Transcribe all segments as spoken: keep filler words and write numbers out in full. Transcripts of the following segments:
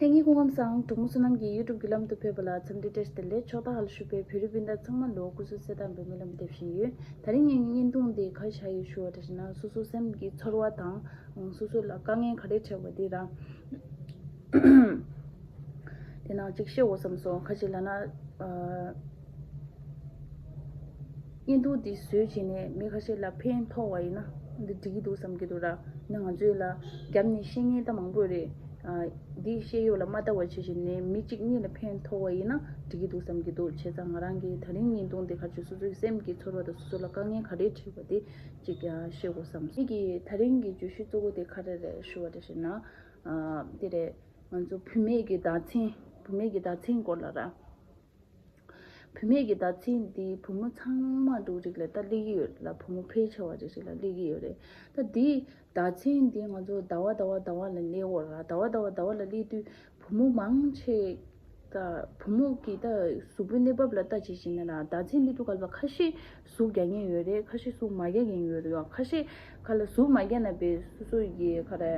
ལྷན་རྒྱས་སྐུ་ཁམས་བཟང་། གྲོགས་མོ་བསོད་ནམས་ཀྱི་ཡུ་ཊུབ་བརྒྱུད་ལམ་དུ་ཕེབས་པ་ལ་འཚམས་འདྲི་བཀྲ་ཤིས་བདེ་ལེགས། ཕྱོགས་མཐའ་ཁག་ལ་བཞུགས་པའི་བོད་རིགས་སྤུན་ཟླ་ཚང་མ་ལ་སྐུ་གཟུགས་གསལ་ཐང་སྦོམ་པའི་སྨོན་ལམ་འདེབས་བཞིན་ཡོད། དེ་རིང་ངས་བརྙན་ཐུང་འདི་ག་རེ་བྱ་ཡོད་ཞུ་བ་འདྲ་ཞིག་ན། སོ་སོ་སེམས་ཀྱི་ཚོར་བ་དང་། སོ་སོ་ལ་དཀའ་ངལ་ག་རེ་འཕྲད་པ་འདི་རང་དེ་ནང་གཅིག་བཤད་དགོས་བསམ་སོང་། ག་ཅི་ལབ་ན། ཨ། བརྙན་ཐུང་འདི་བཟོས་བྱས་ནས་མི་ཁ་ཤས་ལ་ཕན་ཐོགས་པ་ཡིན་ན་འདི་འགྲིག་གི་འདུག་བསམ་གྱི་འདུག་ར། ནི་ང་ཚོའི་ལ་རྒྱབ་ནས་བཤད་མཁན་ད་མང་པོ་རེད། ཨ། འདི་བཤད་ཡོད་ལ་མ་ལྟ་བ་བྱེད་བཞིན་ནས་མི་གཅིག་གཉིས་ལ་ཕན་ཐོགས་པ་ཡིན་ན་འགྲིག་གི་འདུག་བསམ་གྱི་འདུག་བྱས་ཙང་ང་རང་གིས་ད་རིང་བརྙན་ཐུང་འདི་ཁ་ཅིག་སོ་སོའི་སེམས་ཀྱི་ཚོར་བ་དང་སོ་སོ་ལ་དཀའ་ངལ་ག་རེ་འཕྲད་པ་དེ་གཅིག་ཀྱང་བཤད་དགོས་བསམ། མི་གི་ད་རིང་གི་བརྗོད་གཞི་གཙོ་བོ་དེ་ག་རེ་རེད་ཞུ་བ་འདྲ་ཞིག་ན། ཨ། དེ་རེད། ང་ཚོ་བུད་མེད་ཀྱི་བདག་འཛིན། བུད་མེད་ཀྱི་བདག་འཛིན་སྐོར་ལ་ར། བུད་མེད་ཀྱི་བདག་འཛིན་འདི་བུ་མོ་ཚང་མ་འགྲོ་རིགས་ལ་ད་སླེབས་ཀྱི་ཡོད་ལ། བུ་མོ་ཕལ་ཆེ་བ་རེ་རེ་ལ་སླེབས་ཀྱི་ཡོད་རེད། ད་འདི་བདག་འཛིན་འདི་ང་ཚོ་ཟླ་བ་ཟླ་བ་ཟླ་བ་ལ་སླེབས་ཡོད་ར། ཟླ་བ་ཟླ་བ་ཟླ་བ་ལ་སླེབས་དུས་བུ་མོ་མང་ཆེ་ད་བུ་མོ་གི་ད་གཟུགས་པོའི་གནས་བབ་ལ་ལྟ་བྱེད་བཞིན་ན་ར། བདག་འཛིན་སླེབས་དུས་སྐབས་ལ་ཁ་ཤས་གཟུགས་རྒྱག་མཁན་ཡོད་རེད། ཁ་ཤས་གཟུགས་མ་རྒྱག་མཁན་ཡོད་རེད་ཡ། ཁ་ཤས་ཁ་ལ་གཟུགས་མ་རྒྱག་ན་པའི་སོ་སོ་ཡི་ག་རེ།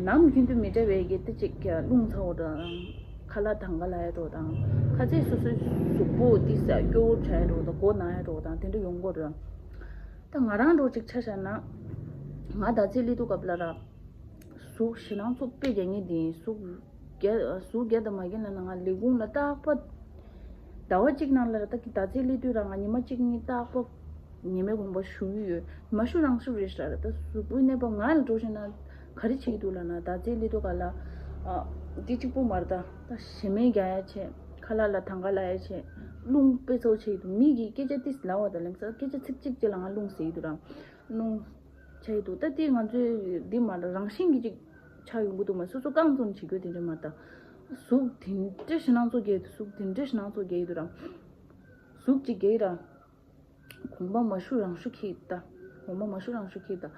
ནམ་རྒྱུན་དུ་མི་འདྲ་བའི་གི་ཏི་ཅིག་རླུང་ཚ་བོ་དང་། ཁ་ལག་དང་ག་ལ་ཡ་འགྲོ་དང་། ཁ་ཚེ་སོ་སོའི་གཟུགས་པོ་ཏི་ས་སྐྱོ་བོ་ཆ་ཡ་འགྲོ་དང་། མགོ་ན་ཡ་འགྲོ་དང་དེ་འདྲ་ཡོང་གི་རེད། ད་ང་རང་འགྲོ་ཅིག་ཆ་བཞག་ན། ང་ད་ཚེ་ལི་དུ་སྐབས་ལ་ར། གཟུགས་ཞེ་སྣང་ཚོ་དཔེ་རྒྱག་ངེས་དེ་ཡིན། གཟུགས་རྒྱ་གཟུགས་རྒྱ་དང་མ་རྒྱ་ན་ན་ང་ལས་ཁུངས་ལ་རྟག་པ། ཟླ་བ་གཅིག་ནང་ལ་ར་ད་གི་ད་ཚེ་ལི་དུས་ར་ང་ཉི་མ་གཅིག་གཉིས་རྟག་པ། ཉི་མའི་དགོངས་པ་ཞུ་གི་ཡོད། མ་ཞུ་རང་ཞུ་རེད་ཤག་ར། ད་གཟུགས་པོའི་གནས་བབ་ང་ལ་འགྲོ་བཞིན་ན་ག་རེ་བྱེད་ཀྱི་འདུག་ལབ་ན། ད་ཚེ་ལི་དུ་ག་ལ། ཨ། འདི་གཅིག་པུ་མ་རེད། ད་ད་ཞེ་མེར་རྒྱག་ཡ་བྱས། ཁ་ལག་ལ་དང་ག་ལ་ཡ་བྱས། རླུང་དཔེ་ཚ་བོ་ཆགས་ཀྱི་འདུག་མི་གིས་སྐད་ཆ་ཏིས་ལབ་པ་དང་ལེམ་ས་སྐད་ཆ་ཚིག་གཅིག་གཅིག་ལ་ང་རླུང་ཟེར་གྱི་འདུག་ར། རླུང་ཆགས་ཀྱི་འདུག་ད་དེ་ང་ཚོའི་འདི་མ་རེད། རང་བཞིན་གྱི་ཅིག་ཆགས་ཡོང་གི་འདུག་མ། སོ་སོ་རྐང་བཙུགས་ནས་བྱེད་རྒྱུ་དེ་འདྲ་མ་རེད། ད་གཟུགས་དེ་འདྲ་ཞེ་སྣང་ཚོ་རྒྱག་གི་འདུག་གཟུགས་དེ་འདྲ་ཞེ་སྣང་ཚོ་རྒྱག་གི་འདུག་ར། གཟུགས་ཅིག་རྒྱག་གི་ར། དགོངས་པ་མ་ཞུ་རང་ཞུ་ཁྱེར་ད། དགོངས་པ་མ་ཞུ་རང་ཞུ་ཁྱེར་ད།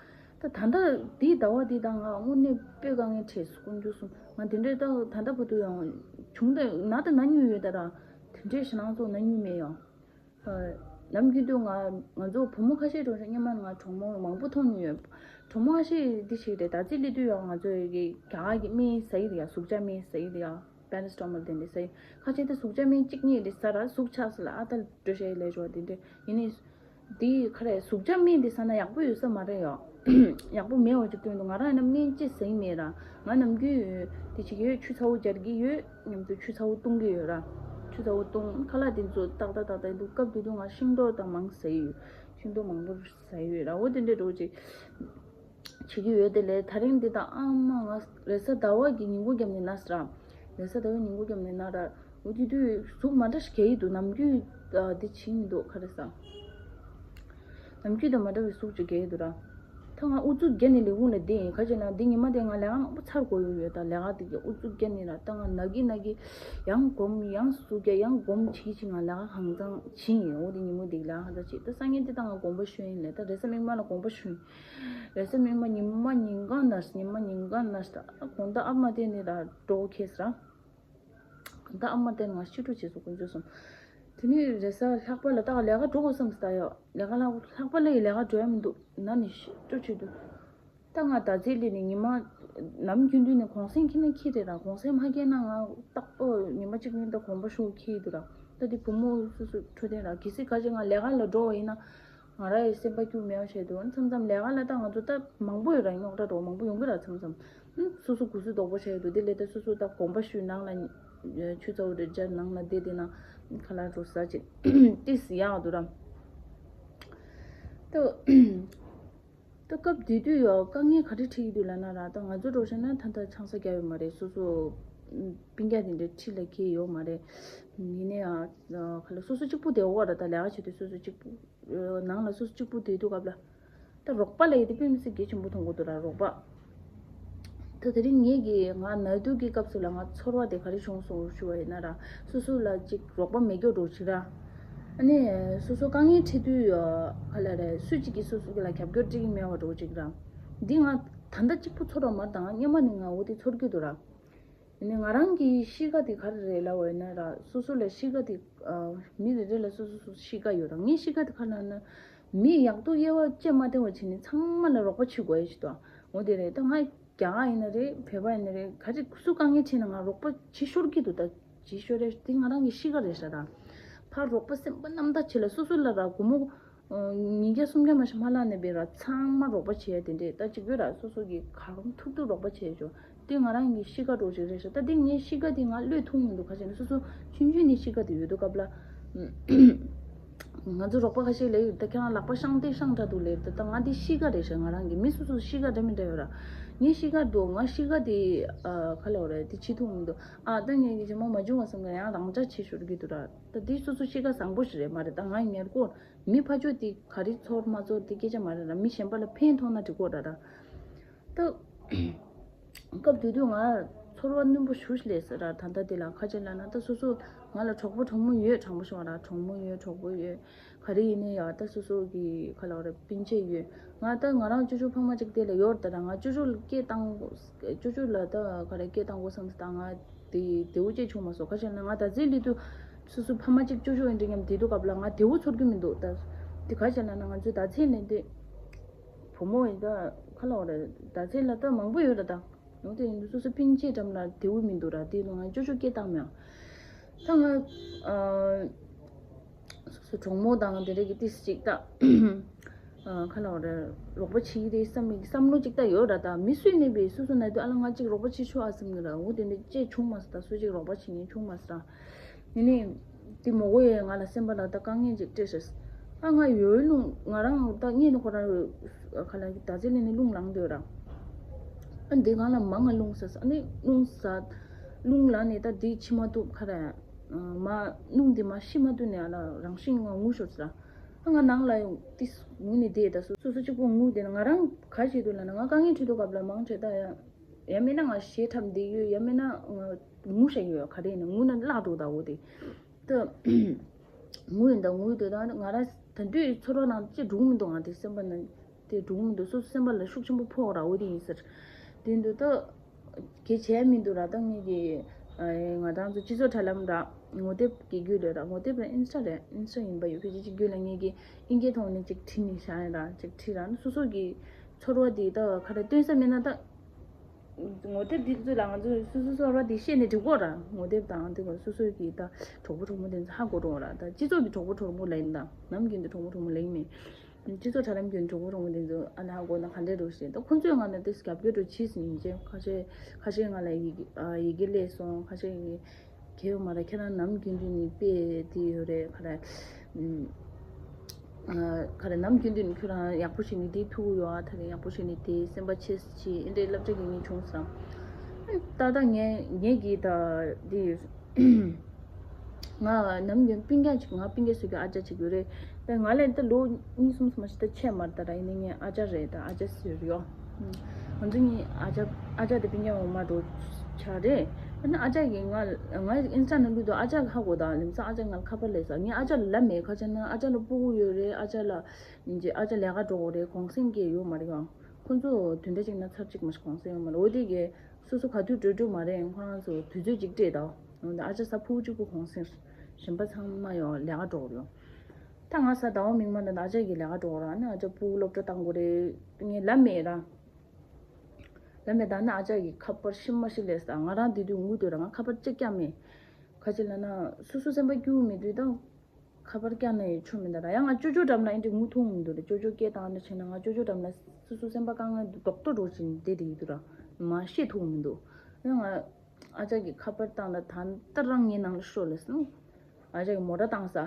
ད་ད་ལྟ་འདི་ཟླ་བ་འདི་དང་ང་དངོས་གནས་དཔེ་དཀའ་ངལ་འཕྲད་སོང་། དཀོན་མཆོག་གསུམ། ང་དེ་འདྲའི་ད་ད་ལྟ་བར་དུ་ཡང་བྱུང་ད་ན་ད་ན་མྱོང་ཡོད་ད་ར། དེ་འདྲའི་ཞེ་སྣང་ཚོ་ན་མྱོང་མེད་ཡང་། ཨ། ནམ་རྒྱུན་དུ་ང་ང་ཚོ་བུ་མོ་ཁ་ཤས་འགྲོ་ཞིང་སྔོན་མ་ང་གྲོགས་མོ་མང་པོ་མཐོང་མྱོང་ཡོད། གྲོགས་མོ་ཁ་ཤས་འདི་ཞིག་རེད། ད་ཚེ་སླེབས་དུས་ཡང་ང་ཚོ་གི་རྒྱ་གར་གྱི་སྨན་ཟ་ཡི་རེད་ཡ། གཟུགས་ཆག་སྨན་ཟ་ཡི་རེད་ཡ། པེ་ར་སི་ཊ་མོལ་དེ་འདྲ་ཟ་ཡི། ཁ་ཤས་དེ་གཟུགས་ཆག་སྨན་གཅིག་གཉིས་རེ་ཟ་ར་གཟུགས་ཆག་སོང་ལ་ཨ་ད་འགྲོ་ཤེས་ལས་འགྲོ་དེ་འདྲ་ཡིན་ནི། དེ་ག་རེ་གཟུགས་ཆག་སྨན་དེ་ཟ་ན་ཡག་པོ་ཡོད་ས་མ་རེད་ཡ། ཡག་པོ་མེད་པ་ཅིག་སྟོན་འདུག་ང་རང་ཡིན་ན་སྨན་ཅི་ཟ་ཡི་མེད་ར། ང་ནམ་རྒྱུན་དེ་བྱེད་ཀྱི་ཡོད། ཆུ་ཚ་བོ་སྦྱར་གྱི་ཡོད། མཉམ་དུ་ཆུ་ཚ་བོ་བཏུང་གི་ཡོད་ར། ཆུ་ཚ་བོ་བཏུང་། ཁ་ལག་དེ་ཚོ་ཏག་ཏག་ཏག་ཏག་འདུག་སྐབས་དེ་དུས་ང་ཤིང་ཏོག་དང་མང་ཟ་ཡི་ཡོད། ཤིང་ཏོག་མང་པོ་ཟ་ཡི་ཡོད་ར། འོ་དེ་འདྲ་འགྲོ་ཅིག་བྱེད་ཀྱི་ཡོད། དེ་ལས་ད་རིང་འདི་དང་ཨ་མ་ང་རེས་གཟའ་ཟླ་བ་གི་ཉིན་གུང་རྒྱབ་ནས་ན་ཟེར་ར། རེས་གཟའ་ཟླ་བའི་ཉིན་གུང་རྒྱབ་ནས་ན་ར། འོ་དེ་དུས་གཟུགས་མ་འདྲ་ཞིག་རྒྱག་གི་འདུག་ནམ་རྒྱུན་ཨ་འདི་བྱེད་མི་འདུག་ག་རེ་ཟ། ནམ་རྒྱུན་དང་མ་འདྲ་བའི་གཟུགས་ཅིག་རྒྱག་གི་འདུག་ར། ད་ང་ཨུ་ཚུགས་བརྒྱབ་ནས་ལས་ཁུངས་ལ་བསྡད་ཡིན། ག་ཅི་ན་འདི་ཉི་མ་དེ་ང་ལས་ཀ་མང་པོ་ཚར་དགོས་ཡོད་ཡོད། ད་ལས་ཀ་དེ་གི་ཨུ་ཚུགས་བརྒྱབ་ནས་ར། ད་ང་ན་གི་ན་གི་ཡང་སྒོམ་ཡང་གཟུགས་རྒྱག་ཡང་སྒོམ་བྱེད་ཀྱི་ང་ལས་ཀ་གང་ཚང་བྱེད་ཡིན། འོ་དེ་ཉིན་མོ་དེ་གི་ལས་ཀ་གང་ཚང་བྱེད། ད་སང་ཉིན་དེ་ད་ང་དགོངས་པ་ཞུ་ཡིན་ལས། ད་རེས་གཟའ་མིག་དམར་ལ་དགོངས་པ་ཞུ་ཡིན། རེས་གཟའ་མིག་དམར་ཉི་མ་ཉིན་གང་ན་ཉི་མ་ཉིན་གང་ན་ད་དགོང་དག་ཨ་མ་དེ་ནི་ར་འགྲོ་ཁེས་ར། ད་ཨ་མ་དེ་ང་ཕྱི་དྲོ་བྱས་སོང་དཀོན་མཆོག་གསུམ། དེ་ནས་རེས་གཟའ་ལྷག་པ་ལ་ད་ལས་ཀ་འགྲོ་དགོས་བསམ་ས་ཡོད། ལས་ཀ་ལྷག་ལྷག་པ་ལ་ཡི་ལས་ཀ་འགྲོ་ཡ་མི་འདུག་ན་ནི་ཕྱི་དྲོ་བྱེད་དུས། ད་ང་ད་ཚེ་ལས་ནི་ཉི་མ་ནམ་རྒྱུན་དུས་ནས་གུང་སེང་འཁྱེར་ན་འཁྱེར་རེད་ར། གུང་སེང་མ་འཁྱེར་ན་ང་རྟག་པར་ཉི་མ་གཅིག་ཉིན་ད་དགོངས་པ་ཞུ་འཁྱེར་འདུག་ར། ད་དེ་བུ་མོ་སོ་སོ་འཕྲོད་བསྟེན་ར། གལ་སྲིད་ག་ཅིག་ང་ལས་ཀ་ལ་འགྲོ་བ་ཡིན་ན། ང་རང་ཡི་སེམས་པ་སྐྱོ་མེད་པ་བྱས་འདུག་མཚམས་མཚམས་ལས་ཀ་ལ་ད་ང་ཚོ་ད་མང་པོ་ཡོད་ར། རྙོག་དྲ་འདྲ་བོ་མང་པོ་ཡོང་གི་ར། མཚམས་མཚམས་ཨ་སོ་སོ་གུ་སུ་དོག་པོ་བྱས་འདུག་དེ་ལས་ད་སོ་སོ་ད་དགོངས་པ་ཞུས་ནང་ལ་ཆུ་ཚ་བོ་རེ་སྦྱར་ནང་ལ་བསྡད་དེ་ན་ཁ་ལག་འདྲ་བོ་ཟ་བྱས་ཏིས་ཡག་འདུག་ར། ད་ད་སྐབས་དེ་དུས་ཡོ་དཀའ་ངལ་ག་རེ་འཕྲད་ཀྱི་འདུག་ལབ་ན་ར། ད་ང་ཚོ་འདྲ་བོ་བྱས་ན་ད་ལྟ་ཆང་ས་རྒྱག་ཡོད་མ་རེད། སོ་སོ་སྤུན་ཀྱག་དེ་འདྲ་འཁྲིས་ལ་འཁེལ་ཡོད་མ་རེད། ཡིན་ནའི་ཨ་ཁ་ལག་སོ་སོ་གཅིག་པུ་བསྡད་ཡོད་ར། ད་ལས་ཀ་བྱེད་དུས་སོ་སོ་གཅིག་པུ། ནང་ལ་སོ་སོ་གཅིག་པུ་བསྡད་དུས་སྐབས་ལ། ད་རོགས་པ་ལ་ཡི་དེ་དཔེ་མི་སྲིད་གལ་ཆེན་པོ་མཐོང་གི་འདུག་ར། རོགས་པ། ད་དེ་རིང་ངེད་ཀྱིས་ང་ན་དུས་ཀྱི་སྐབས་སུ་ལ་ང་ཚོར་བ་དེ་ག་རེ་བྱུང་སོང་ཞུ་བ་ཡིན་ན་ར། སོ་སོ་ལ་ཅིག་རོགས་པ་མེད་རྒྱུ་འདྲ་བོ་ཅིག་ར། ཨ་ནི་སོ་སོ་དཀའ་ངལ་འཕྲད་དུས་ག་ལ་རེད། སུ་གཅིག་གིས་སོ་སོ་ལ་རྒྱབ་སྐྱོར་སྤྲད་ཀྱི་མེད་པ་འདྲ་བོ་ཅིག་ར། འདི་ང་ད་ལྟ་གཅིག་པུ་ཚོར་བ་མ་རེད། ད་ང་སྔོན་མ་ནས་ང་འོ་དེ་ཚོར་གྱི་འདུག་ར། ཡིན་ནའི་ང་རང་གི་གཤིས་ཀ་དེ་ག་རེ་རེད་ལབ་པ་ཡིན་ན་ར། སོ་སོ་ལ་གཤིས་ཀ་དེ་ཨ་མི་རེ་རེ་ལ་སོ་སོ་སོ་སོ་གཤིས་ཀ་ཡོད་ར། ངའི་གཤིས་ཀ་དེ་ག་ལབ་ན། མི་ཡག་སྡུག་དབྱེ་བ་བཅས་མ་བསྟན་པ་བྱས་ནས་ཚང་མ་ལ་རོགས་པ་བྱེད་དགོས་ཡ་ཞིག་འདུག་འོ་དེ་རེད། ད་ང་ རྒྱ་གར་ཡིན་ན་རེད། བོད་པ་ཡིན་ན་རེད། ག་རེ་སུ་དཀའ་ངལ་འཕྲད་ན་ང་རོགས་པ་བྱེད་ཤོར་གྱི་འདུག་ད་བྱེད་ཤོར་རེད། དེ་ང་རང་གི་གཤིས་ཀ་རེད་ཤག་ར། ཕར་རོགས་པ་སེམས་པ་རྣམ་དག་བྱེད་ལ་སོ་སོ་ལ་ར་སྒོར་མོ་ཉིས་བརྒྱ་སུམ་བརྒྱ་མ་ཞིག་མ་བླངས་ནས་བས་ར་ཚང་མ་རོགས་པ་བྱེད་ཡ་དེ་འདྲས་ད་གཅིག་པོས་ར་སོ་སོ་གི་གང་ཐུབ་ཐུབ་རོགས་པ་བྱེད་ཆོག་དེ་ང་རང་གི་གཤིས་ཀ་འདྲ་ཅིག་རེད་ཤག་ད་དེ་ངའི་གཤིས་ཀ་དེ་ང་བློས་ཐུབ་མི་འདུག་ག་ཅེ་ན་སོ་སོ་ཆུང་ཆུང་ནས་གཤིས་ཀ་དེ་ཡོད་དུས་སྐབས་ལ། ང་ཚོ་རོགས་པ་ཁ་ཤས་ལས་ཡོད་ད་ཁྱེད་རང་ལག་པ་བཤང་སྟེ་བཤང་དྲགས་འདུག་ལས་ད་ད་ང་འདི་གཤིས་ཀ་རེད་ཤག་ང་རང་གི་མི་སོ་སོ་གཤིས་ཀ་འདྲ་མི་འདྲ་ཡོད་ར། ངའི་གཤིས་ཀ་འདུག་ང་གཤིས་ཀ་དེ་ཨ་ག་ལ་བ་རེད་དེ་བྱེད་ཐུབ་མི་འདུག་ཨ་ད་ངས་ཀྱི་ཇི་མ་མ་བྱུང་བ་བསམ་ན་ཡང་རང་འཇགས་བྱེད་ཤོར་གི་འདུག་ར། ད་འདི་སོ་སོ་གཤིས་ཀ་བཟང་པོ་ཞིག་རེད་མ་རེད། ད་ང་ཉེར་མཁོ་མི་ཕར་ཕྱོགས་དེ་ག་རེ་ཚོར་མ་ཚོར་དེ་སྐད་ཆ་མ་རེད་ར། མི་གཞན་པ་ལ་ཕན་ཐོགས་ན་འགྲིག་གོ་ར་ར། ད། སྐབས་དེ་དུས་ང་ཚོར་བ་རྣོན་པོ་ཞེ་པོ་ཅིག་སླེབས་སོང་ར། ད་ལྟ་དེ་ལ་ཁ་ཆེ་ལབ་ན་ད་སོ་སོ་ང་ལ་གྲོགས་པོ་གྲོགས་མོ་ཡོད། དྲང་པོ་ཞུ་བ་ར་གྲོགས་མོ་ཡོད། གྲོགས་པོ་ཡོད། ག་རེ་ཡིན་ནའི་ཡང་ད་སོ་སོ་གི་ཁ་ལ་བ་ར་སྤུན་མཆེད་ཡོད། ང་ད་ང་རང་ཅོ་ཅོ་ཕ་མ་གཅིག་དེ་ལ་ཡོད་ར། ད་ར་ང་ཅོ་ཅོ་སྐད་བཏང་ཅོ་ཅོ་ལ་ད་ག་རེ་སྐད་བཏང་དགོས་བསམ་སྟེ་ད་ང་དེ་དེ་བོ་ཅིག་བྱུང་མ་སོང་། ཁ་ཆེ་ལབ་ན་ང་ད་ཚེ་ལི་དུ་སོ་སོ་ཕ་མ་གཅིག་ཅོ་ཅོ་ཡིན་འདྲ་མཉམ་དེ་དུས་སྐབས་ལ་ང་དེ་བོ་ཚོར་གི་མི་འདུག་ད་དེ་ག་ཆེ་ལབ་ན་ང་ཚོའི་ད་ཚེ་ནས་དེ། བུ་མོ་ཡིན་ད་ཁ་ལོ་རེད། ད་ཚེ་ལ་ད་མང་པོ་ཡོད་ར་ད། ཡང་དེ་ཡིན་དུས་སོ་སོ་སྤུན་མཆེད་འགྲམ་ལ་དེའུ་མི་འདུག་ར། དེ་ནི་ང་ཅོ་ཅོ་སྐད་བཏང་མེད། ད་ང་ཨ་སོ་སོ་གྲོགས་མོ་དང་དེ་འདྲ་གི་ཏིས་ཅིག་ད་ཨ་ཁ་ལོ་རེད་རོགས་པ་བྱེད་ཀྱི་རེད་བསམ་མི་བསམ་བློ་ཅིག་ད་ཡོད་ར། ད་མི་སུས་ནས་བས་སོ་སོ་ན་དུས་ཨ་ལ་ང་ཅིག་རོགས་པ་བྱེད་ཆོག་ཨ་བསམ་གི་ར། འོ་དེ་འདྲ་ཅེས་བྱུང་མ་སོང་། ད་སུ་ཅིག་རོགས་པ་བྱེད་མཁན་བྱུང་མ་སོང་ར། ཡིན་ནའི། དེ་མོ་གོ་ཡས་ང་ལ་སེམས་པ་ལ་ད་དཀའ་ངལ་ཅིག་སྤྲད་ཤག་ཨ་ང་ཡོད་རླུང་ང་རང་ད་གཉིད་ནི་ཁོ་རང་ཁ་ལ་ད་ཚེ་ལས་ནི་རླུང་ལངས་འདོད་ར། ཨ་འདི་ང་ལ་མང་ང་རླུང་ཟ་ས་ནི་རླུང་ཟ། རླུང་ལངས་ནས་ད་འདི་ཕྱི་མ་ཐུབ་ཁ་ར། མ་རླུང་འདི་མ་ཤི་མ་ཐུབ་ནས་ཨ་ལ་རང་བཞིན་ང་ངུ་ཤོར་ས། ཨ་ང་ནང་ལ་ཡོང་ཏིས་ངུ་ནི་བསྡད་ད་སོ་སོ་སོ་གཅིག་པོ་ངུ་བསྡད་ན་ང་རང་ག་བྱེད་འདོད་ལ་ན་ང་དཀའ་ངལ་འཕྲད་དུས་སྐབས་ལ་མང་ཆེ་ད་ཡ། ཡང་མིན་ན་ང་ཞེ་ཁྲབ་འདི་ཡོད། ཡང་མིན་ན་ང་ངུ་ཤ་ཡོད། ག་རེ་ཡིན་ན་ངུ་ན་བརླག་འགྲོ་ད་འོ་དེ། ད་ངུ་ཡིན་ད་ངུ་དེ་ད་ང་རང་ད་དུས་ཚོར་བ་ནང་ཅི་འགྲུག་མི་འདུག་ང་དེ་སེམས་པ་ནང་དེ་འགྲུག་མི་འདུག་སོ་སོ་སེམས་པ་ལ་ཤུགས་ཆེན་པོ་ཕོག་ར་འོ་དེ་ཡིན་ཟེར། དེ་འདུག་ད་གལ་ཆེ་མི་འདུག་ར། ད་ངེད་ཀྱི་ང་རང་ཚོ་སྤྱི་ཚོགས་དྲ་ལམ་ར་ངོ་དེབ་ཀྱི་བརྒྱུད་ལས་ར། ངོ་དེབ་ར་ཨིན་སི་ཊ་རེད། ཨིན་སི་ཊ་ཡིན་པ་ཡོད། ཕལ་ཆེར་ཅིག་བརྒྱུད་ལ་ངེད་ཀྱི་ཨིན་སྐད་ཐོག་ནས་ཅིག་བྲིས་ནས་བཞག་ཡིན་ར། ཅིག་བྲིས་ར་སོ་སོ་གི་ཚོར་བ་དེ་ད་ག་རེ་སྟོན་ས་མེད་ན་ད། ངོ་དེབ་འདི་ཚོ་ལ་ང་ཚོས་སོ་སོ་སོ་ར་འདི་བཤད་ནས་འགྲིག་གོ་ར། ངོ་དེབ་དང་འདི་ག་སོ་སོའི་གི་ད་གྲོགས་པོ་གྲོགས་མོ་དེ་ཚོ་ཧ་གོ་འགྲོ་ར། ད་སྤྱི་ཚོགས་ཀྱི་གྲོགས་པོ་གྲོགས་མོ་ལ་ཡིན་ད་ནམ་རྒྱུན་དུ་གྲོགས་པོ་གྲོགས་མོ་ལ་ཡིན་མེད། སྤྱི་ཚོགས་དྲ་ལམ་རྒྱུན་གྲོགས་པོ་གྲོགས་མོ་དེ་ཚོ་ཨ་ན་ཧ་གོ་ན་ག་འདྲས་འགྲོ་ཞེས་ད་ཁོ་ཚོས་ང་ལ་དེ་རྒྱབ་སྐྱོར་འགྲོ་བྱས་ཟིན་ཡིན་ཅེ་ཁ་ཤས་ཁ་ཤས་ང་ལ་ཡི་གེ་ཡི་གེ་སླེབས་སོང་། ཁ་ཤས་ཡི་གེ་གལ་ཡོད་མ་རེད། ཁྱེད་རང་ནམ་རྒྱུན་དུ་ནི་དཔེ་དེ་ཡོད་རེད་ག་རེ། ཨ་ག་རེ་ནམ་རྒྱུན་དུ་ནི་ཁྱོད་རང་ཡག་པོ་ཞིག་ནི་དེ་ཐུག་ཡོད་ཨ། ད་རེ་ཡག་པོ་ཞིག་ནི་དེ་སེམས་པ་ཆེ་ཆེ་ཨེ་འདྲའི་སློབ་གྲྭ་གི་ངས་བྱུང་སོང་། ད་ལྟ་ངས་ངས་ཀྱིས་ད་དེ་ང་ནམ་རྒྱུན་སྤུན་ཀྱག་ཅིག་ང་སྤུན་ཀྱག་ཟེར་གྱི་ཨ་ཅག་ཅིག་ཡོད་རེད། ད་ང་ལས་ད་ལོ་གཉིས་གསུམ་མ་ཞིག་ད་ཆེ་མ་རེད། ད་ར་ཡིན་ན་ངས་ཨ་ཅག་རེད། ད་ཨ་ཅག་ཟེར་ཡོད། ང་ཚོ་གཉིས་ཨ་ཅག་ཨ་ཅག་དེ་སྤུན་ཀྱག་འོ་མ་འགྲོ་ཆགས་རེད། ཨ་ནི་ཨ་ཅག་གིས་ང་ང་ཨིན་སི་ཊ་ནང་བླུགས་དུས་ཨ་ཅག་གིས་ཧ་གོ་ད་ལམ་སང་ཨ་ཅག་ང་ལ་ཁ་པར་སླེབས་ས། ངས་ཨ་ཅག་ལ་ལབ་མེད། ཁ་ཅིག་ན་ཨ་ཅག་ལ་སྤུ་གུ་ཡོད་རེད། ཨ་ཅག་ལ་ཨ་ཅག་ལས་ཀ་འགྲོ་དགོས་རེད། གུང་སེང་སྐྱེས་ཡོད་མ་རེད་ཡང་ཁོང་ཚོ་དུས་འདྲ་ཅིག་ན་ཚར་གཅིག་མ་ཞིག་གུང་སེང་ཡོད་མ་རེད། འོ་དེ་གས་སོ་སོ་ག་དུས་འགྲོ་འགྲོ་མ་རེད། ཁོ་རང་ཚོ་དུས་ཚོད་ཅིག་སྤྲད་ད། འོ་ད་ཨ་ཅག་གཟའ་ཕུར་བུ་གཅིག་པུ་གུང་སེང་། གཞན་པ་ཚང་མ་ཡང་ལས་ཀ་འགྲོ་གི་ཡོད། ད་ང་གཟའ་ཟླ་བ་མིག་དམར་ད་ཨ་ཅག་གི་ལས་ཀ་འགྲོ་ར་ནི་ཨ་ཅག་སྤུ་གུ་སློབ་གྲྭ་བཏང་དགོས་རེད། ངས་ལབ་མེད་ར། ལབ་མེད་ད་ནི་ཨ་ཅག་གི་ཁ་པར་ཤི་མ་ཤི་ལས་ད་ང་རང་དེ་དུས་ངུ་འདོད་ར་ང་ཁ་པར་གཅིག་ཀྱང་མེད། ག་ཅི་ལབ་ན་སོ་སོ་སེམས་པ་སྐྱིད་པོ་མེད་དུས་ད། ཁ་པར་བཀྱག་ན་ཡང་ཆོ་མི་འདུག་ར། ཡང་ང་ཅོ་ཅོ་འགྲམ་ལ་ཨེ་འདྲ་ངུ་ཐུབ་མི་འདུག་ར། ཅོ་ཅོ་སྐད་བཏང་ནས་བྱས་ན་ང་ཅོ་ཅོ་འགྲམ་ལ་སོ་སོ་སེམས་པ་དཀའ་ངལ་རྡོག་རྡོག་འགྲོ་བཞིན་བསྡད་དེ་ཡིན་འདུག་ར། མ་བཤད་ཐུབ་མི་འདུག་ཡང་ང་ཨ་ཅག་གིས་ཁ་པར་བཏང་ལ་ད་ལྟ་རང་ངའི་ནང་ལ་ཤོག་ལབ་སོང་། ཨ་ཅག་གིས་མོ་ཊ་བཏང་ས།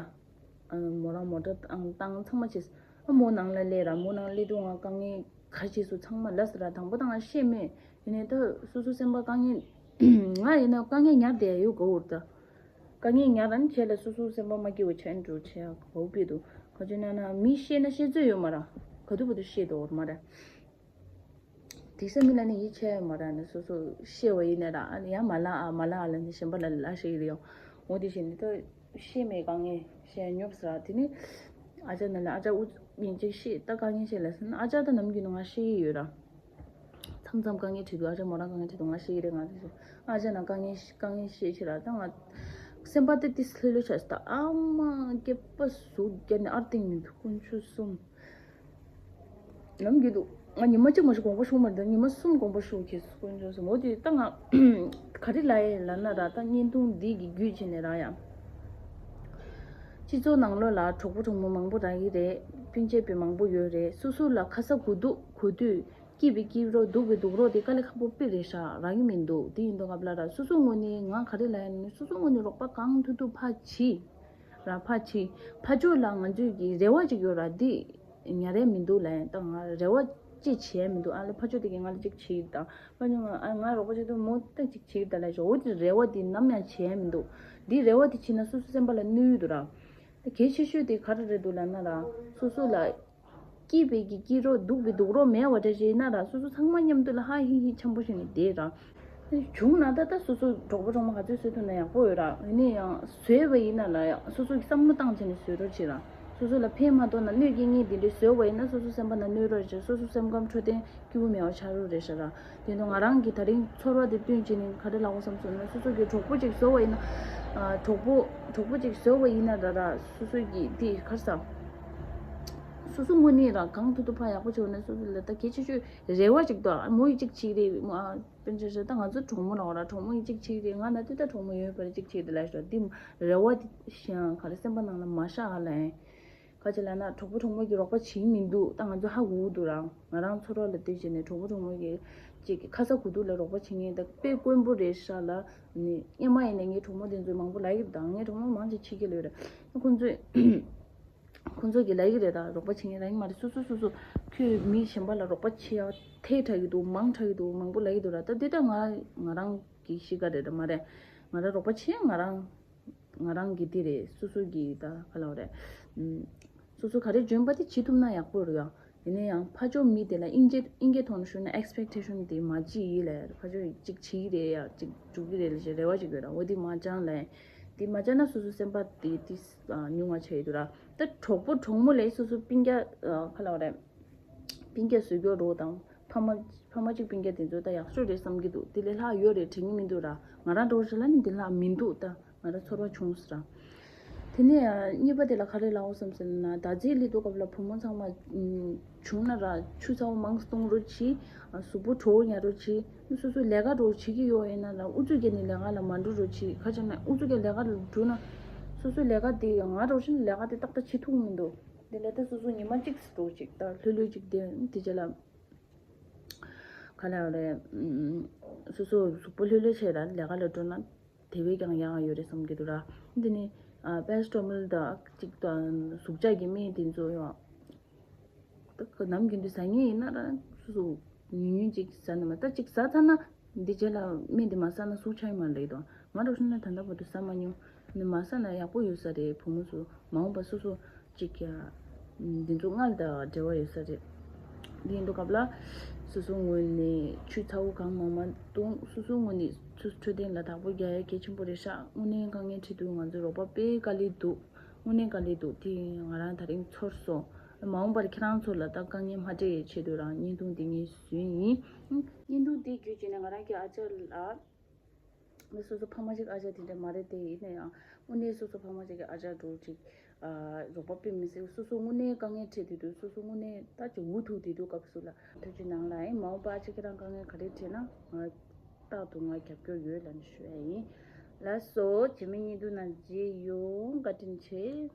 ཨ་མོ་རང་མོ་ཊ་བཏང་བཏང་ཚང་མ་བྱས། ཨ་མོ་ནང་ལ་སླེབས་ར། མོ་ནང་སླེབས་དུས་ང་དཀའ་ངལ་ག་རེ་བྱས་སོང་ཚང་མ་ལབ་ཟེར་ར། དང་པོ་ད་ང་བཤད་མེད། ཡིན་ནའི་ད་སོ་སོ་སེམས་པ་དཀའ་ངལ་ང་ཡིན་ན་དཀའ་ངལ་ཉར་བསྡད་ཡོད་དགའ་བོར་ད། དཀའ་ངལ་ཉར་ར་ནི་བྱས་ལ་སོ་སོ་སེམས་པ་མ་སྐྱིད་པ་བྱས་འགྲོ་བྱས་ཡག་གོ་བོ་དཔེ་འདུག་ག་ཅི་ན་ན་མི་ཤེས་ན་ཤེས་ཚོད་ཡོད་མ་ར། ག་དུས་བར་དུ་ཤེས་དོ་བར་མ་ར། དེང་སང་མི་ལ་ནི་ཡིད་ཆེས་ཡོད་མ་ར་ནི་སོ་སོ་ཤེས་བ་ཡིན་ན་ར་ཨ་ནི་ཡང་མ་ལ་ཨ་མ་ལ་ཨ་ལ་ནི་གཞན་པ་ལ་ལ་ཤེས་ཡོད་རེད་ཡོང་། འོ་དེ་བཞིན་ནི་ད་ཤེས་མེད་དཀའ་ངལ་ཤེས་ཉོབ་ཟེར་ར། དེ་ནི་ཨ་ཅག་ན་ལ་ཨ་ཅག་དབུ་ཡིན་ཅིག་ཤེས་ད་དཀའ་ངལ་ཤེས་ལ་ཟེར་ན་ཨ་ཅག་ད་ནམ་རྒྱུན་ནི་ང་ཤེས་ཡི་ཡོད་ར། མཚམས་མཚམས་དཀའ་ངལ་འཕྲད་དུས་ཨ་ཅག་མོ་རང་དཀའ་ངལ་འཕྲད་དུས་ང་ཤེས་ཀྱི་རེད། ང་དེ་ཚོ་ཨ་ཅག་ན་དཀའ་ངལ་དཀའ་ངལ་ཤེས་ཆེ་ར། ད་ང་སེམས་པ་དེ་ཏིས་ལྷོད་ལྷོད་ཆགས་སོང་། ད་ཨ་མ་སྐྱེས་པ་ཟུག་རྒྱབ་ནས་ཨར་ཏིང་མི་འདུག་དཀོན་མཆོག་གསུམ། ནམ་རྒྱུན་དུ་ ང་ཉི་མ་གཅིག་མ་ཞིག་དགོངས་པ་ཞུ་མ་རེད། ཉི་མ་གསུམ་དགོངས་པ་ཞུ་གི་དཀོན་མཆོག་གསུམ། འོ་དེ་ད་ང་ག་རེ་ལབ་ཡ་ལབ་ན་ར། ད་བརྙན་ཐུང་འདི་གི་བརྒྱུད་བྱས་ནས་ར་ཡ། སྤྱི་ཚོགས་ནང་ལོགས་ལ་གྲོགས་པོ་གྲོགས་མོ་མང་པོ་རག་གི་རེད། སྤུན་མཆེད་པའི་མང་པོ་ཡོད་རེད། སོ་སོ་ལ་ཁ་ཚ་དགོས་གཏུགས་གོ་དུས། སྐྱིད་པའི་སྐྱིད་རོགས། སྡུག་པའི་སྡུག་རོགས་དེ་དཀའ་ལས་ཁག་པོ་དཔེ་རེད་ཤག་རག་གི་མི་འདུག་དེ་ཡིན་དུས་སྐབས་ལ་ར། སོ་སོ་ངོས་ནས་ང་ག་རེ་ལབ་ཡ་ནི། སོ་སོ་ངོས་ནས་རོགས་པ་གང་ཐུབ་ཐུབ་ཕར་བྱེད་ར། ཕར་བྱེད། ཕར་ཕྱོགས་ལ་ང་ཚོས་ཀྱི་རེ་བ་ཅིག་ཡོད་ར། འདི་ཉར་ཡ་མི་འདུག་ལབ་ཡ། ད་ང་རེ་བ་ཅིག་བྱེད་ཡ་མི་འདུག་ཨ་ལེ་ཕར་ཕྱོགས་དེ་གིས་ང་ལ་ཅིག་བྱེད་ད། ཕར་ཕྱོགས་ང་ཨ་ང་རོགས་པ་བྱེད་དུས་མོ་ཏག་ཅིག་བྱེད་ད་ལབ་ཤག་འོ་དེ་རེ་བ་དེ་ནམ་ཡང་བྱེད་ཡ་མི་འདུག་འདི་རེ་བ་དེ་བྱེད་ན་སོ་སོ་སེམས་པ་ལ་གནོད་ཡོད་འདུག་ར། ད་གལ་ཆེ་ཤོས་དེ་ག་རེ་རེད་འདུག་ལབ་ན་ར། སོ་སོ་ལ་སྐྱིད་པའི་གི་སྐྱིད་རོགས། སྡུག་པའི་སྡུག་རོགས་མེད་པ་འདྲ་ཞིག་ཡིན་ན་ར། སོ་སོ་ཚང་མ་མཉམ་དུ་ལ་ཧ་ཧི་ཧི་འཆམ་པོ་བྱས་ནས་བསྡད་ར། བྱུང་ན་ད་ད་སོ་སོ་གྲོགས་པོ་གྲོགས་མོ་ག་ཚོད་བཟོ་ཐུབ་ན་ཡག་པོ་ཡོད་ར། ཡིན་ན་ཡང་བཟོས་པ་ཡིན་ན་ལ་ཡང་སོ་སོ་གི་བསམ་བློ་བཏང་བྱས་ནས་བཟོས་རོགས་བྱེད་ར། སོ་སོ་ལ་ཕན་མ་ཐོགས་ན་གནོད་སྐྱེལ་མཁན་དེ་འདྲས་བཟོས་པ་ཡིན་ན་སོ་སོ་སེམས་པ་ན་གནོད་རོགས་བྱེད། སོ་སོ་སེམས་ཁམས་འཕྲོད་བསྟེན་སྐྱིད་པོ་མེད་པ་ཆགས་རོགས་རེད་ཤག་ར། དེ་ནས་ང་རང་གི་ད་རིང་ཚོར་བ་དེ་བཏོན་བྱས་ནས་ག་རེ་ལབ་དགོས་བསམ་སོང་ན། སོ་སོ་གི་གྲོགས་པོ་ཅིག་བཟོས་པ་ཡིན་ན། ཨ་གྲོགས་པོ་གྲོགས་པོ་ཅིག་བཟོས་པ་ཡིན་ན་ར་ར། སོ་སོ་གི་དེ་ག་རེ་ཟ། སོ་སོ་ངོས་ནས་ར་གང་ཐུབ་ཐུབ་ཕར་ཡག་པོ་བྱས་ན། སོ་སོ་ལ་ད་གལ་ཆེ་ཤོས་རེ་བ་ཅིག་འདུག་ཨ་མོ་ཡིས་ཅིག་བྱེད་རེད། མོ་ཨ་དཔེར་ན་ཆ་བཞག་ད་ང་ཚོ་གྲོགས་མོ་ལ་འོ་ར། གྲོགས་མོ་ཡིས་ཅིག་བྱེད་རེད། ང་ན་དུས་ད་གྲོགས་མོ་ཡོད་པར་ཅིག་བྱེད་དེ་ལ་ཤོག་འདི་རེ་བ་དེ་ཤ་ག་རེ་སེམས་པ་ནང་ལ་མ་ཤར་ཨ་ལ་ཡིན། ག་ཅི་ལབ་ན་གྲོགས་པོ་གྲོགས་མོ་གིས་རོགས་པ་བྱེད་མི་འདུག་ད་ང་ཚོ་ཧ་གོ་གི་འདུག་ར། ང་རང་ཚོར་བ་ལ་ལྟོས་བྱས་ནས་གྲོགས་པོ་གྲོགས་མོ་གིས་ཅིག་ཁ་ཚ་དགོས་གཏུགས་ལ་རོགས་པ་བྱེད་མཁན་ད་དཔེ་དཀོན་པོ་རེད་ཤག་ལ། ནི་སྔོན་མ་ཡིན་ན་ངའི་གྲོགས་མོ་དེ་ཚོས་མང་པོ་ལབ་ཀྱི་འདུག་ད་ངའི་གྲོགས་མོ་མང་ཆེ་ཕྱི་རྒྱལ་ལ་ཡོད་རེད། ཁོང་ཚོས་ཁོང་ཚོ་གིས་ལབ་ཀྱི་རེད། ད་རོགས་པ་བྱེད་མཁན་རང་མ་རེད། སོ་སོ་སོ་སོ་ཁྱོད་མི་གཞན་པ་ལ་རོགས་པ་བྱེད་ཡ་ཐལ་དྲགས་ཀྱི་འདུག་མང་དྲགས་ཀྱི་འདུག་མང་པོ་ལབ་ཀྱི་འདུག་ར། ད་འདི་ད་ང་ང་རང་གི་གཤིས་ཀ་རེད་མ་རེད། ང་རང་རོགས་པ་བྱེད་ང་རང་ང་རང་གི་འདི་རེད། སོ་སོ་གི་ད་ག་ལབ་རེད། ཨུམ། སོ་སོ་ག་རེ་འཇོན་པ་དེ་བྱེད་ཐུབ་ན་ཡག་པོ་རེད་ཡ། ཡིན་ན་ཡང་ཕར་ཕྱོགས་མི་དེ་ལ་དབྱིན་ཇི་དབྱིན་སྐད་ཐོག་ནས་ཞུས་ན་expectation དེ་མ་བྱེད་ཡིན་ལབ། ཕར་ཕྱོགས་ཅིག་བྱེད་ཀྱི་རེད་ཡ། ཅིག་འགྲུབ་ཀྱི་རེད་ལབ་ཅིག་རེ་བ་ཅིག་ཡོད་ར། འོ་དེ་མ་བཅངས་ལབ། དེ་མ་བཅངས་ན་སོ་སོ་སེམས་པ་དེ་དེ་ཉུང་བ་ཆགས་ཡོད་དུ་ར། ད་གྲོགས་པོ་གྲོགས་མོ་ལས་སོ་སོ་སྤུན་ཀྱག་ག་ལབ་རེད། སྤུན་ཀྱག་བཟོ་རྒྱུ་རོགས་དང་ཕ་མ་ཕ་མ་གཅིག་སྤུན་ཀྱག་དེ་ཚོ་ད་ཡག་ཤོས་རེད་བསམ་གྱི་འདུག་དེ་ལས་ལྷག་ཡོད་རེད་དྲན་གྱི་མི་འདུག་ར། ང་རང་འདྲ་བོ་ཞིག་ལ་ནི་འདི་ལྷག་མི་འདུག་ད་ང་རང་ཚོར་བ་བྱུང་སོང་ར། དེ་ནས་གཉིས་པ་དེ་ལ་ག་རེ་ལབ་དགོས་བསམ་ཟེར་ན། ཟླ་རྩིས་སླེབས་དུས་སྐབས་ལ་བུ་མོ་ཚང་མ་བྱུང་ན་ར་ཆུ་ཚ་བོ་མང་གཏོང་རོགས་གྱིས། གཟུགས་པོ་དྲོ་བོ་ཉར་རོགས་གྱིས། སོ་སོ་ལས་ཀ་འདྲ་བོ་བྱེད་ཀྱི་ཡོད་ཡིན་ན་ར་ཨུ་ཚུགས་བརྒྱབ་ནས་ལས་ཀ་ལ་མ་འགྲོ་རོགས་གྱིས། ག་ཅི་ན་ཨུ་ཚུགས་བརྒྱབ་ལས་ཀ་ལ་འགྲོ་ན་སོ་སོའི་ལས་ཀ་དེ་ང་འདྲ་བོ་ཞིག་ལས་ཀ་དེ་ཏག་ཏག་བྱེད་ཐུབ་མི་འདུག་དེ་ལས་ད་སོ་སོ་ཉི་མ་གཅིག་འདྲ་བོ་ཅིག་ད་ལྷོད་ལྷོད་ཅིག་དེ་དེ་རྗེས་ལ། ག་ལབ་རེད། སོ་སོ་གཟུགས་པོ་ལྷོད་ལྷོད་བྱས་ལ་ལས་ཀ་ལ་འགྲོ་ན་དེ་བས་ཀྱང་ཡག་ཡོད་རེད་བསམ་གྱི་འདུག་ར། འདི་ནི་ཨ་པེ་ར་སི་ཊ་མོལ་དང་གཅིག་དང་ཟུག་གཅོག་གི་སྨན་དེ་ཚོ་ཡང་ད་ནམ་རྒྱུན་དུ་ཟ་མཁན་ཡིན་ན་ར་སོ་སོ་ཉུང་ཉུང་ཅིག་ཟ་ན་མ། ད་གཅིག་ཟ་ཚར་ན་འདི་རྗེས་ལ་སྨན་དེ་མ་ཟ་ན་ཟུག་ཆགས་ཡོད་མ་རེད་དོ། ང་འདྲ་བོ་ཞིག་ན་ད་ལྟ་བར་དུ་ཟ་མ་མྱོང་། ནི་མ་ཟ་ན་ཡག་པོ་ཡོད་ས་རེད། བུ་མོ་ཚོ་མ་འོངས་པ་སོ་སོ་གཅིག་ཡ། འདི་ཚོ་སྔར་དང་འབྲེལ་བ་ཡོད་ས་རེད། འདི་ཡིན་དུས་སྐབས་ལ་སོ་སོ་ངོས་ནས་ཆུ་ཚ་བོ་གང་མང་མང་བཏུང་། སོ་སོ་ངོས་ནས་ཆུ་འཕྲོད་བསྟེན་ལ་བདག་པོ་རྒྱག་ཡ་གལ་ཆེན་པོ་རེད་ཤག་དངོས་གནས་དཀའ་ངལ་འཕྲད་དུས་ང་ཚོ་རོགས་པ་དཔེ་དཀའ་ལས་འདུག་དངོས་གནས་དཀའ་ལས་འདུག་དེ་ང་རང་ད་རིང་ཚོར་སོང་། མ་འོངས་པར་ཁྱེད་རང་ཚོ་ལ་ད་དཀའ་ངལ་མ་འཕྲད་ཡའི་ཆེད་དུ་རང་བརྙན་ཐུང་འདི་ངས་བཟོས་ཡིན། བརྙན་ཐུང་འདི་བརྒྱུད་བྱས་ནས་ང་རང་གི་ཨ་ཅག་ལ། ངས་སོ་སོ་ཕ་མ་ཅིག་ཨ་ཅག་དེ་འདྲ་མ་རེད་དེ། ཡིན་ན་ཡང་དངོས་གནས་སོ་སོ་ཕ་མ་ཅིག་གི་ཨ་ཅག་འདྲ་ཅིག་ཨ་རོགས་པ་དཔེ་མི་སྲིད། སོ་སོ་དངོས་གནས་དཀའ་ངལ་འཕྲད་དུས་དུས་སོ་སོ་དངོས་གནས་ད་ཅིག་འུ་ཐུག་དུས་དུས་སྐབས་སུ་ལ་ཐུགས་རྗེ་གནང་ལ། ཨེ་མ་འོངས་པ་ཨ་ཅག་ཁྱེད་རང་དཀའ་ངལ་ག་རེ་འཕྲད་ན་ང་རྟག་ཏུ་ང་རྒྱབ་སྐྱོར་ཡོད་ལབ་ནས་ཞུ་ཡ་ཡིན། ལགས་སོ། རྗེས་མའི་བརྙན་ཐུང་ནང་མཇལ་ཡོང་། བཀའ་དྲིན་ཆེ།